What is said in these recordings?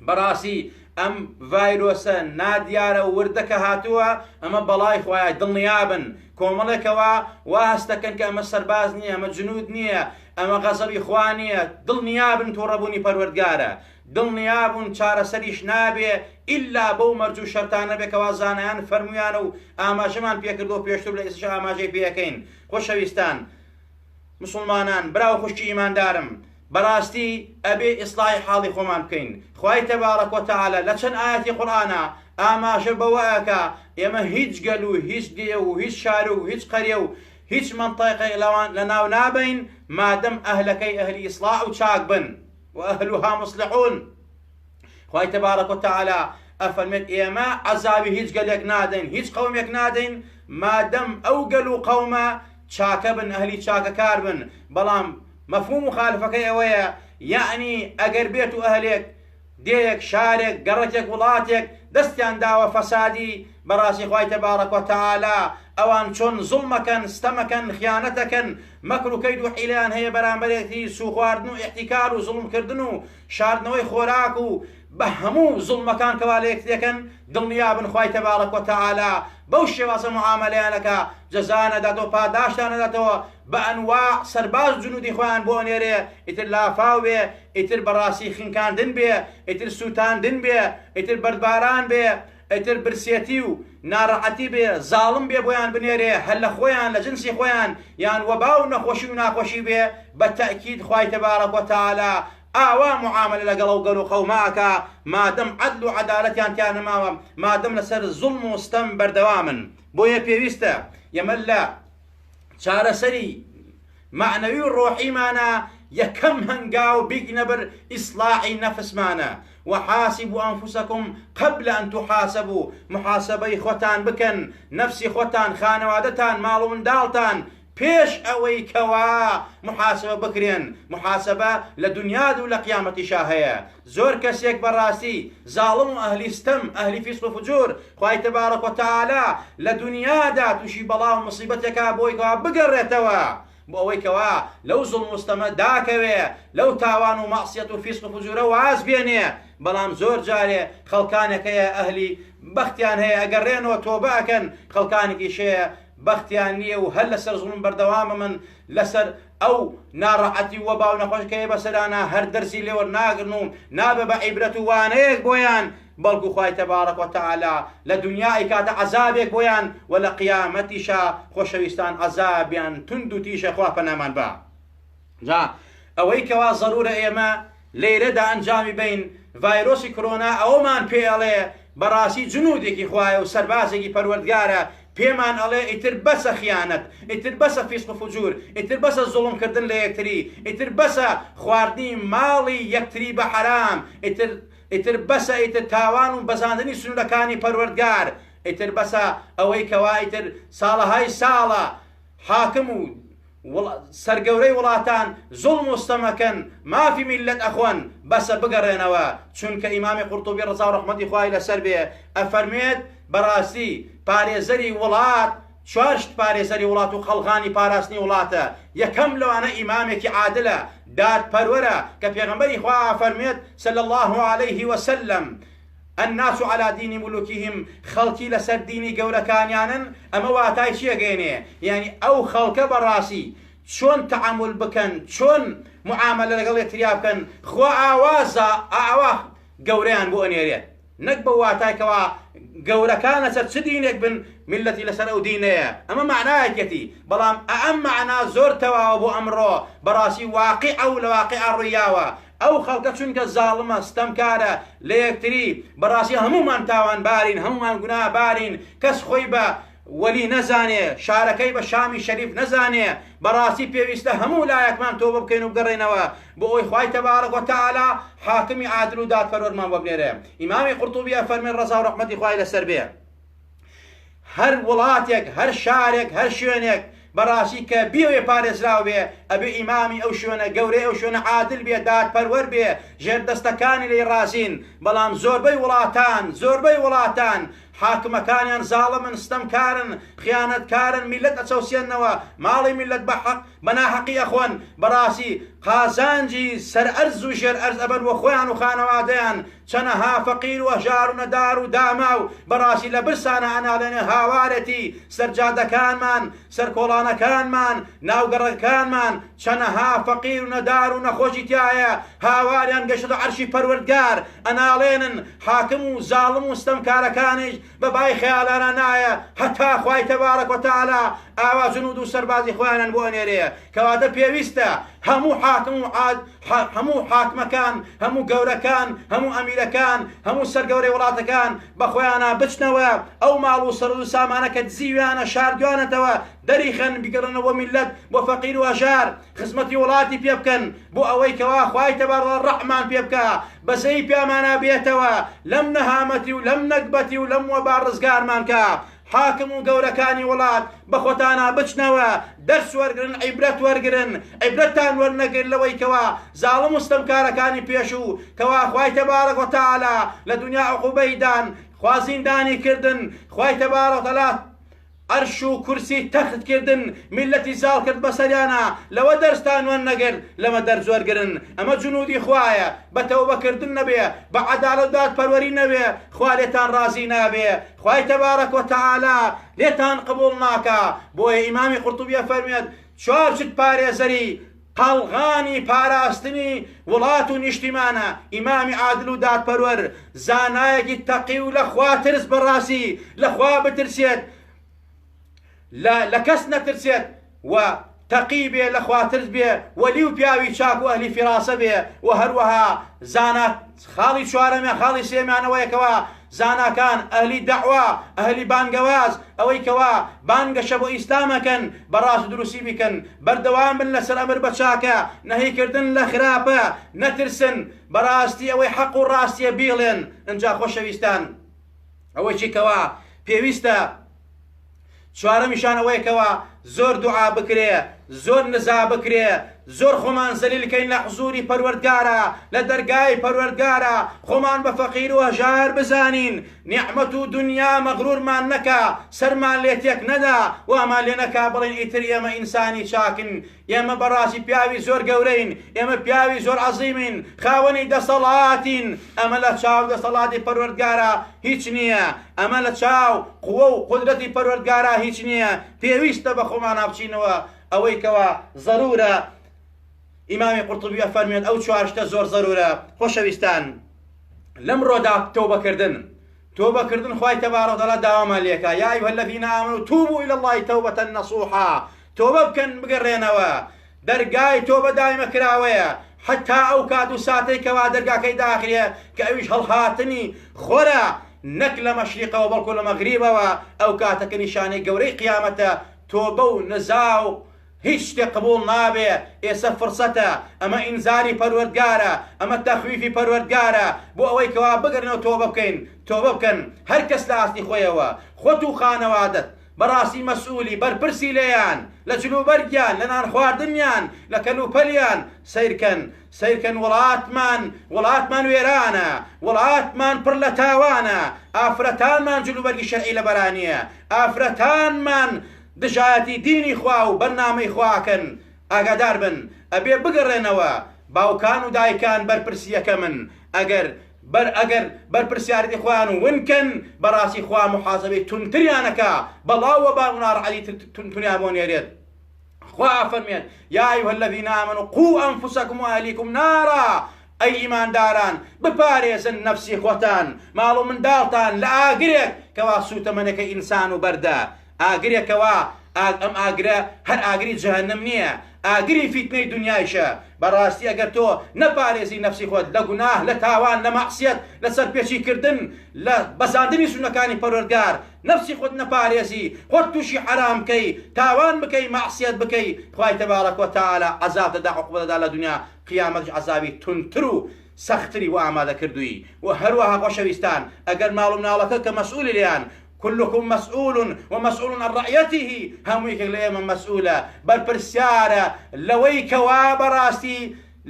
بەڕاستی ئەم ڤایرۆسە نادیارە وردە کە هاتووە ئەمە بەڵای خوایە دڵنیابن کۆمەڵێکەوە وا هەستەکەن کە ئەمە سەرباز نییە ئەمە جنود نییە ئەمە غەزەبی خوا نییە دڵنیابن توڕەبوونی پەروەردگارە دڵنیابوون چارەسەریش نابێ ئیلا بەو مەرج و شەرتانە بێ کەوا زانایان فەرموویانە و ئاماژەمان پێکردووە پێشتر لە ئێستاش ئاماژەی پێ ئەکەین خۆشەویستان مسوڵمانان برا و خوشکی ئیماندارم بەڕاستی ئەبێ ئیسڵاحی حاڵی خۆمان بکەین خوای تبارک و تعالی لە چەند ئایەتی قورئانا ئاماژە بەوە ئەکا ئێمە هیچ گەل و هیچ دێ و هیچ شار و هیچ قەریە و هیچ مەنتەقێک لەوان لەناو نابەین مادەم ئەهلەکەی ئەهلی ئیسڵاح و چاک بن وأهلها مصلحون خوای تبارک و تعالی ئەفەرمێت ئێمە عەزابی هیچ گەلێک نادەین هیچ قەومێک نادەین مادەم ئەو گەل و قەومە چاکە بن ئەهلی چاکەکار بن بەڵام مەفهوم مخالفەکەی ئەوەیە یەعنی ئەگەر بێت و ئەهلێک دێیەک شارێک گەڕەکێک وڵاتێک دەستیان داوە فەسادی بەڕاستی خوای تبارک و تعالی ئەوان چۆن زوڵمەکەن ستەمەکەن خیانەتەکەن مەکر و کەید و حیلەیان هەیە بەرامبەر یەکتری سوخواردن و ئیحتیکار و زوڵمکردن و شاردنەوەی خۆراک و بە هەموو زوڵمەکان کەوا لە یەکتری ئەکەن دڵنیابن خوای تبارک و تعالی بەو شێوازە معامەلەیان ئەکا جەزایان ئەداتەوە پاداشتیان ئەداتەوە بە ئەنواع سەرباز و جنودی خۆیان بۆ ئەنێرێ ئیتر لافاو بێ ئیتر بەڕاستی خنکاندن بێ ئیتر سوتاندن بێ ئیتر بەردباران بێ ئیتر برسێتی و ناڕەحەتی بێ زاڵم بێ بۆیان بنێرێ هەر لە خۆیان لە جنسی خۆیان یان وەبا و نەخۆشی و ناخۆشی بێ بە تەئکید خوای تبارک و تعالی ئاوا معامەلە لەگەڵ ئەو گەل و قەومە ئەکا مادەم عەدل و عەدالەتیان تیا نەماوە مادەم لەسەر زوڵم و ستەم بەردەوامن بۆیە پێویستە ئێمە لە چارەسەری مەعنەوی و ڕۆحیمانە یەکەم هەنگاو بیگنە بەر ئیسڵاحی نەفسمانە، وحاسبوا انفسکم قبل ان تحاسبوا، محاسبەی خۆتان بکەن، نەفسی خۆتان، خانەوادەتان، ماڵ و منداڵتان، پێش ئەوەی کەوا محاسبە بکرێن، محاسبە لە دونیاد و لە قیامەتیشا هەیە، زۆر کەسێک بەڕاستی زاڵم و ئەهلی ستەم، ئەهلی فیسق و فجور، خوای تبارک و تعالی لە دونیادا توشی بەڵا و موسیبەتێکا بۆی کەوا بگەڕێتەوە بۆ ئەوەی کەوا لەو زوڵم و ستەمە داکەوێ لەو تاوان و مەعسیەت و فیسق و فجورە واز بێنێ بەڵام زۆر جارێ خەڵکانێک هەیە ئەهلی بەختیان هەیە ئەگەڕێنەوە تۆبە ئەکەن خەڵکانێکیش هەیە بەختیان نییە و هەر لەسەر زوڵم بەردەوامەمن لەسەر ئەو ناڕەحەتی و وەبا و نەخۆشکەیە بەسەرانا هەر دەرسی لێ وەرناگرن و نابێ بە عیبرەت و وانەیەک بۆیان بەڵکو خوای تبارک و تعالی لە دونیا ئەیکاتە عەزابێک بۆیان و لە قیامەتیشا خۆشەویستان عەزابیان توند و تیژە خوا پەنامان با. جا ئەوەی کەوا زەرورە ئێمە لێرەدا ئەنجامی بەین ڤایرۆسی کرۆنا ئەوەمان پێ ئەڵێ بەڕاستی جنودێکی خوایە و سەربازێکی پەروەردگارە پێمان ئەڵێ ئیتر بەسە خیانەت ئیتر بەسە فیسق و فجور ئیتر بەسە زوڵم کردن لە یەکتری ئیتر بەسە خواردنی ماڵی یەکتری بە حەرام ئیتر ئیتر بەسە ئیتر تاوان و بەزاندنی سنورەکانی پەروەردگار ئیتر بەسە ئەوەی کەوا ئیتر ساڵەهای ساڵە حاکم و سەرگەورەی وڵاتان زوڵم و ستەم ئەکەن مافی میللەت ئەخۆن بەسە بگەڕێنەوە چونکە ئیمامی قورتوبی ڕەزاو ڕەحمەتی خوای لەسەر بێ ئەفەرموێت بەڕاستی پارێزەری وڵات چوار شت پارێزەری وڵات و قەڵغانی پاراستنی وڵاتە یەکەم لەوانە ئیمامێکی عادلە دادپەروەرە کە پێغەمبەری خوا ئەفەرموێت صلی اللە علیه وسلم الناس علی دین ملوکهم، خەڵکی لەسەر دینی گەورەکانیانن، ئەمە واتای چی ئەگەیەنێ؟ یانی ئەو خەڵکە بەڕاستی چۆن تەعامول بکەن، چۆن معامەلە لەگەڵ یەکتریا بکەن، خوا ئاوا زا ئاوا گەورەیان بۆ ئەنێرێت، نەک بەو واتای کەوا گەورەکان لەسەر چ دینێک بن میللەتی لەسەر ئەو دینەیە، ئەمە مەعنایەکیەتی، بەڵام ئەم مەعنا زۆر تەواوە بۆ ئەمڕۆ، بەڕاستی واقیعە و لە واقیعا ڕوویاوە، ئەو خەڵکە چونکە زاڵمە ستەمکارە لە یەکتری بەڕاستی هەموومان تاوانبارین هەموومان گوناهبارین کەس خۆی بە وەلی نەزانێ شارەکەی بە شامی شەریف نەزانێ بەڕاستی پێویستە هەموو لایەکمان تۆبە بکەین و بگەڕێینەوە بۆ ئەوەی خوای تەبارەک و تەعالا حاکمی عادل و دادپەروەرمان بۆ بنێرێ ئیمامی قورتوبی ئەفەرمێ ڕەزا و ڕەحمەتی خوای لەسەر بێ هەر وڵاتێک، هەر شارێک، هەر شوێنێک بەڕاستی کە بیەوێ پارێزراو بێ، ئەبێ ئیمامی ئەو شوێنە، گەورەی ئەو شوێنە عادل بێ، دادپەروەر بێ، ژێردەستەکانی لێی ڕازین، بەڵام زۆربەی وڵاتان، زۆربەی وڵاتان حاکمەکانیان زاڵمن، ستەمکارن، خیانەتکارن، میللەت ئەچەوسێننەوە، ماڵی میللەت بە حەق، بە ناحەقی ئەخۆن، بەڕاستی قازانجی سەر ئەرز و ژێر ئەرز ئەبەن بۆ خۆیان و خانەوادەیان، چەنەها فەقیر و هەژار و نەدار و داماو بەڕاستی لە برسانا ئەناڵێنێ هاوارێتی سەر جادەکانمان، سەر کۆڵانەکانمان، ناو گەڕەکەکانمان، چەنەها فەقیر و نەدار و نەخۆشی تیایە، هاواریان گەشتۆتە عەرشی پەروەردگار، ئەناڵێنن، حاکم و زاڵم و ستەمکارەکانیش بە بای خەیاڵیانا نایە، هەتا خوای تبارک و تعالی ئاوا جنود و سەربازی خۆیانیان بۆ ئەنێرێ، کەواتە پێویستە هەموو حاکم و عاد هەموو حاکمەکان، هەموو گەورەکان، هەموو ئەمیرەکان، هەموو سەرگەورەی وڵاتەکان بە خۆیانا بچنەوە، ئەو ماڵ و سەروەت و سامانە کە دزیویانە شاردویانەتەوە دەریخەن بیگەڕێننەوە بۆ میللەت، بۆ فەقیر و هەژار، خزمەتی وڵاتی پێ بکەن، بۆ ئەوەی کەوا خوای تەبارەک ڕەحمان پێ بکا، بەزەیی پیامانا بێتەوە، لەم نەهامەتی و لەم نەگبەتی و لەم وەبا ڕزگارمان کا. حاکم و گەورەکانی وڵات بە خۆتانا بچنەوە دەرس وەرگرن عیبرەت وەرگرن عیبرەتتان وەرنەگرت لەوەی کەوا زاڵم و ستەمکارەکانی پێشوو کەوا خوای تبارک و تعالی لە دونیا عقوبەی دان خوا زیندانی کردن خوای تبارک و تعالی عەرش و کورسی تەخت کردن میللەتی زاڵ کرد بەسەریانا لەوە دەرستان وەرنەگرت لەمە دەرس وەرگرن ئەمە جنودی خوایە بە تەوبە کردن نەبێ بە عەدالەت و دادپەروەری نەبێ خوا لێتان ڕازی نابێ خوای تبارک و تعالی لێتان قبوڵ ناکا بۆیە ئیمامی قورتوبی ئەفەرموێت چوار شت پارێزەری قەڵغانی پاراستنی وڵات و نیشتیمانە ئیمامی عادل و دادپەروەر زانایەکی تەقی و لە خوا ترس بەڕاستی لە خوا بترسێت لە لە کەس نەترسێت و تەقی بێ لە خواترس بێ وەلی و پیاوی چاک و ئەهلی فیراسە بێ و هەروەها زانا خاڵی چوارەمیان خاڵی سێمیان ئەوەیە کەوا زاناکان ئەهلی دەعوا ئەهلی بانگەواز ئەوەی کەوا بانگەشە بۆ ئیسلام ئەکەن بە ڕاست و دروستی بیکەن بەردەوام بن لەسەر ئەمر بە چاکە نەهیکردن لە خراپە نەترسن بەڕاستی ئەوەی حەق و ڕاستیە بیڵێن ئینجا خۆشەویستان ئەوەی کەوا پێویستە چوارەمیشان ئەوەیە کەوا زۆر دوعا بکرێ، زۆر نزا بکرێ، زۆر خۆمان زەلیل کەین لە حزوری پەروەردگارا، لە دەرگای پەروەردگارا خۆمان بە فەقیر و هەژار بزانین، نیعمەت و دونیا مەغرورمان نەکا، سەرمان لێ تێک نەدا، وامان لێ نەکا بڵێین ئیتر ئێمە ئینسانی چاکن، ئێمە بەڕاستی پیاوی زۆر گەورەین، ئێمە پیاوی زۆر عەزیمین، خاوەنی دەسەڵاتین، ئەمە لە چاو دەسەڵاتی پەروەردگارا هیچ نییە، ئەمە لە چاو قوە و قودرەتی پەروەردگارا هیچ نییە، پێویستە بە خۆمانا بچینەوە، ئەوەی کەوا زەرورە ئیمامی قورتوبی ئەفەرموێت ئەو چوار شتە زۆر زەرورە، خۆشەویستان لەمڕۆدا تەوبەکردن تۆبە کردن خوای تبارک وتعالی داوامان لێکا یا ایها الذین آمنوا توبوا الی اللە توبە نصوحا تۆبە بکەن بگەڕێنەوە دەرگای تۆبە دایمە کراوەیە حتا ئەو کات و ساتەی کەوا دەرگاکەی داخرێ کە ئەویش هەڵهاتنی خۆرە نەک لە مەشریقەوە بەڵکو لە مەغریبەوە ئەو کاتە کە نیشانەی گەورەی قیامەتە تۆبە و نزا و هیچ شتێک قبوڵ نابێ ئێسە فرسەتە ئەمە ئینزاری پەروەردگارە ئەمە تەخویفی پەروەردگارە بۆ ئەوەی کەوا بگەرنەوە تۆبە بکەین تۆبە بکەن هەر کەس لە ئاستی خۆیەوە خۆت و خانەوادەت بەڕاستی مەسئولی بەرپرسی لێیان لە جلوبەرگیان لە نان خواردنیان لە کەلوپەلیان سەیرکەن سەیرکەن وڵاتمان وڵاتمان وێرانە وڵاتمان پڕ لە تاوانە ئافرەتانمان جلوبەرگی شەرعی لەبەرا نییە ئافرەتانمان دژایەتی دینی خوا و بەرنامەی خوا ئەکەن ئاگادار بن ئەبێ بگەڕێنەوە باوکان و دایکان بەرپرسی یەکەمن ئەگەر بەر ئەگەر بەرپرسیارێتی خۆیان ون کەن بەڕاستی خوا موحاسەبەی توندتریان ئەکا بەڵا و وەبا و ناڕەحەتی توندتریان بۆ نێرێت خوا ئەفەرمێت یا ایها الذین آمنوا قوا انفسکم و اهلیکم نارا ئەی ئیمانداران بپارێزن نەفسی خۆتان ماڵ و منداڵتان لە ئاگرێک کەوا سوتەمەنەکە ئینسان و بەردە ئاگرێکەوە ئەم ئاگرە هەر ئاگری جەهەنم نییە ئاگری فیتنەی دونیایشە بەڕاستی ئەگەر تۆ نەپارێزی نەفسی خۆت لە گوناه لە تاوان لە مەعسیەت لە سەرپێچی کردن لە بەزاندنی سوننەکانی پەروەردگار نەفسی خۆت نەپارێزی خۆت توشی حەرام بکەی تاوان بکەی مەعسیەت بکەی خوای تبارک وتعالی عەزاب دەدا عقوبە دەدا لە دونیا قیامەتیش عەزابی توندتر و سەختتری بۆ ئامادە کردووی وە هەروەها خۆشەویستان ئەگەر ماڵ و مناڵەکە کە مەسئولی لێیان. کلکم مسئول و مسئول عن رعیته، هەموو یەکێک لە ئێمە مەسئولە، بەرپرسیارە لەوەی کەوا بەڕاستی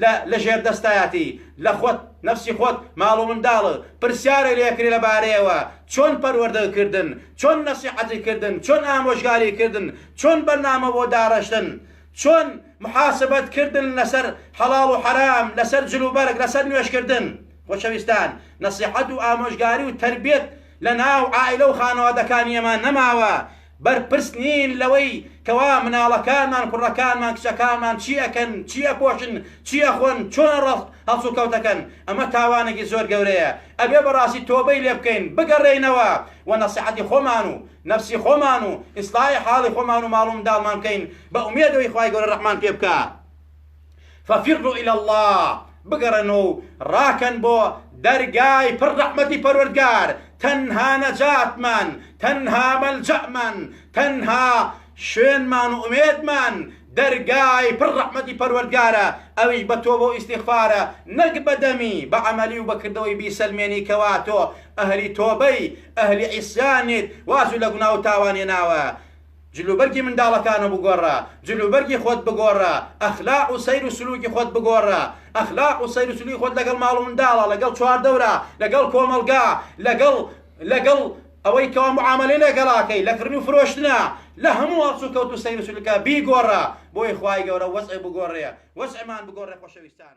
لە لە ژێر دەستایەتی، لە خۆت، نەفسی خۆت، ماڵ و منداڵت، پرسیارت لێ ئەکرێ لە بارەیەوە، چۆن پەروەردەت کردن، چۆن نەسیحەتت کردن، چۆن ئامۆژگاریت کردن، چۆن بەرنامە بۆ داڕشتن، چۆن محاسبەت کردن لەسەر حەڵاڵ و حەرام، لەسەر جل و بەرگ، لەسەر نوێژ کردن. خۆشەویستان، نەسیحەت و ئامۆژگاری و تەربیەت لە ناو عائیلە و خانەوادەکانی ئێمە نەماوە، بەرپرس نین لەوەی کەوا مناڵەکانمان، کوڕەکانمان، کچەکانمان چی ئەکەن، چی ئەپۆشن، چی ئەخۆن، چۆن هەڵسوکەوت ئەکەن، ئەمە تاوانێکی زۆر گەورەیە، ئەبێ بەڕاستی تۆبەی لێ بکەین، بگەڕێینەوە و نەسیحەتی خۆمان و نەفسی خۆمان و ئیسلاحی حاڵی خۆمان و ماڵ و منداڵمان بکەین بە ئومێدەوەی خوای گەورە ڕەحمان پێ بکا. ففروا الی اللە بگەڕێنەوە و ڕاکەن بۆ دەرگای پڕ ڕەحمەتی پەروەردگار، تەنها نەجاتمان، تەنها مەلجەمان، تەنها شوێنمان و ئومێدمان دەرگای پڕ ڕەحمەتی پەروەردگارە، ئەویش بە تۆبە و ئیستیغفارە نەک بە دەمی، بە عەمەلی و بە کردەوەی بیسەلمێنی کەوا تۆ ئەهلی تۆبەی، ئەهلی عیسیانیت، وازو لە گوناه و تاوان هێناوە. جلوبەرگی منداڵەکانت بگۆڕە، جلوبەرگی خۆت بگۆڕە، ئەخلاق و سەیر و سلوکی خۆت بگۆڕە، ئەخلاق و سەیر و سلوکی خۆت لەگەڵ ماڵ و منداڵا، لەگەڵ چواردەورا، لەگەڵ کۆمەڵگا، لەگەڵ لەگەڵ ئەوەی کەوا معامەلەی لەگەڵاکەی، لە کڕین و فرۆشتنا، لە هەموو هەڵسوکەوت و سەیر و سلوکا بیگۆڕە، بۆی خوای گەورە وەزع بگۆڕێ، وەزعمان بگۆڕێ خۆشەویستان.